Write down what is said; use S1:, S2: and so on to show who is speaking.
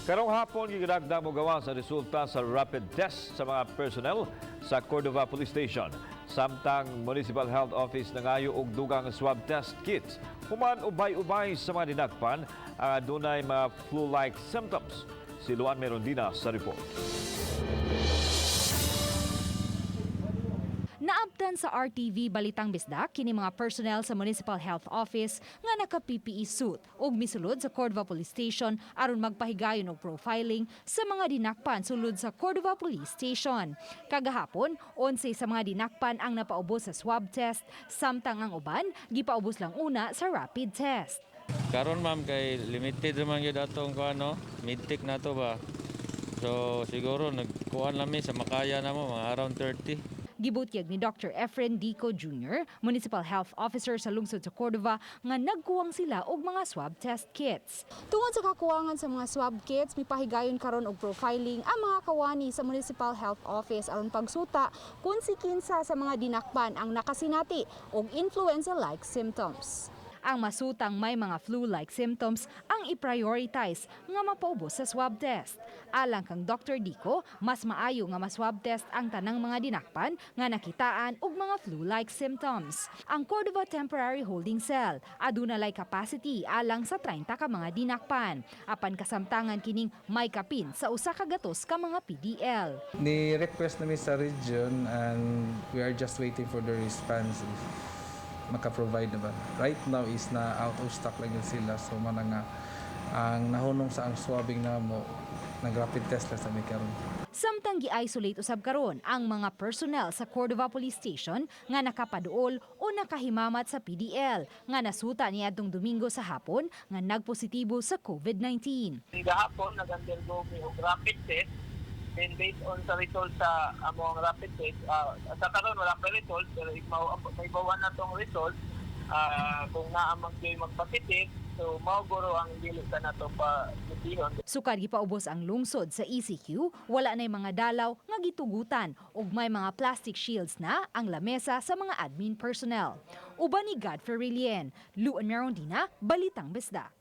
S1: Karong hapon, gigadagdag mo gawas ang resulta sa rapid test sa mga personnel sa Cordova Police Station. Samtang Municipal Health Office nangayo og dugang swab test kits. Human ubay-ubay sa mga dinakpan ang adunay mga flu-like symptoms. Si Luan Merondina sa report.
S2: Naabtan sa RTV Balitang Bisdak kini mga personnel sa Municipal Health Office nga naka PPE suit ug misulod sa Cordova Police Station aron magpahigayon og profiling sa mga dinakpan sulod sa Cordova Police Station. Kagahapon, 11 sa mga dinakpan ang napaubos sa swab test, samtang ang uban gipaubos lang una sa rapid test.
S3: Karon, ma'am, kay limited man gyud atong kuan, no, medtech na to ba. So siguro nagkuan lang mi sa makaya na mo, mga around 30.
S2: Gibutyag ni Dr. Efren Dico Jr., Municipal Health Officer sa lungsod sa Cordova, nga nagkuwang sila og mga swab test kits. Tungod sa kakuwangan sa mga swab kits, mipahigayon karon og profiling ang mga kawani sa Municipal Health Office aron pagsuta kung si kinsa sa mga dinakpan ang nakasinati og influenza-like symptoms. Ang masutang may mga flu-like symptoms ang i-prioritize nga mapaubos sa swab test. Alang kang Dr. Dico, mas maayo nga ma-swab test ang tanang mga dinakpan nga nakitaan og mga flu-like symptoms. Ang Cordova Temporary Holding Cell aduna lay capacity alang sa 30 ka mga dinakpan. Apan kasamtangan kining may kapin sa 100 ka mga PDL.
S4: Ni-request namin sa region and we are just waiting for the response if maka-provide na ba. Right now is na out of stock lang yun sila. So mana nga ang nahunong sa ang swabbing na mo, nag-rapid test lang sa mi karon.
S2: Samtang gi-isolate usab karon ang mga personnel sa Cordova Police Station nga nakapaduol o nakahimamat sa PDL nga nasuta niadtong Domingo sa hapon nga nagpositibo sa COVID-19.
S5: Gahapon nag-undergo mi og rapid test. Then based on sa result sa among rapid test, sa karon wala pa result, pero if may bawan na tong result, kung naa man gyud magpositive, so mao guro ang dili ka nato pa gutihon.
S2: Sukad gipaubos ang lungsod sa ECQ, wala na'y mga dalaw nga gitugutan ug may mga plastic shields na ang lamesa sa mga admin personnel. Uban ni Godfrey Relien, Luan Merondina, Balitang Bisdak.